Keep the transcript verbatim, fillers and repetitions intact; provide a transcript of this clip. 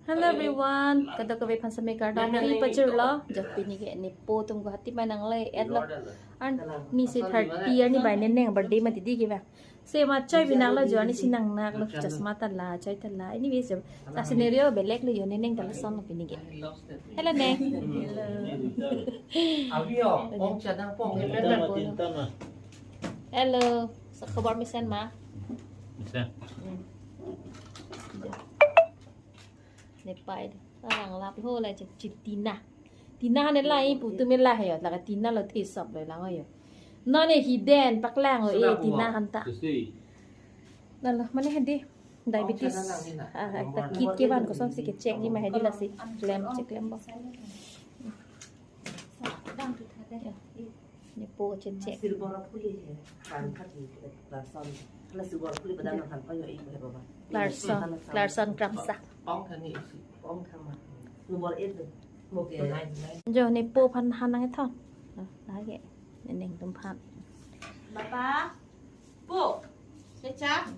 Hello everyone, kadokave aphan sitame kardom pajirlo. Jo pini ke nepo atum Guwahati mai nangle-etlo. Arni si thirty arni bai neneng birthday mati dei ke ba. Si ma choi binaklo jo, arni si nangnaklo, chasma ta la, choi ta la. Anyway jo, sa scenario belek lo jo, neneng ta lasonlo pini ke. Hello neng. Hello, sa khobor mesen ma? Mesen. Ne pai de. Arang lap ho la che, che Tina. Tina han la ipu atum la he jo. La ka Tina lo thesop lo lang ho jo. Non ne hidden paklang ho e Tina han ta. Lalo mane hedi diabetes. Ah, ta kit kevan kosonsi ke check ji ma hedi lasi klem, check klem bo. Nepo check check. Silver phuli he, pan khat ni, Clarkson. Hala silver phuli pada nang han payo ik he baba. Clarkson, Clarkson Kramsa. Ong thani isi, ong thama. Silver eight. Okay. Jo nepo aphan han nangkethon. Lake neneng atum aphan. Baba, po, kecha.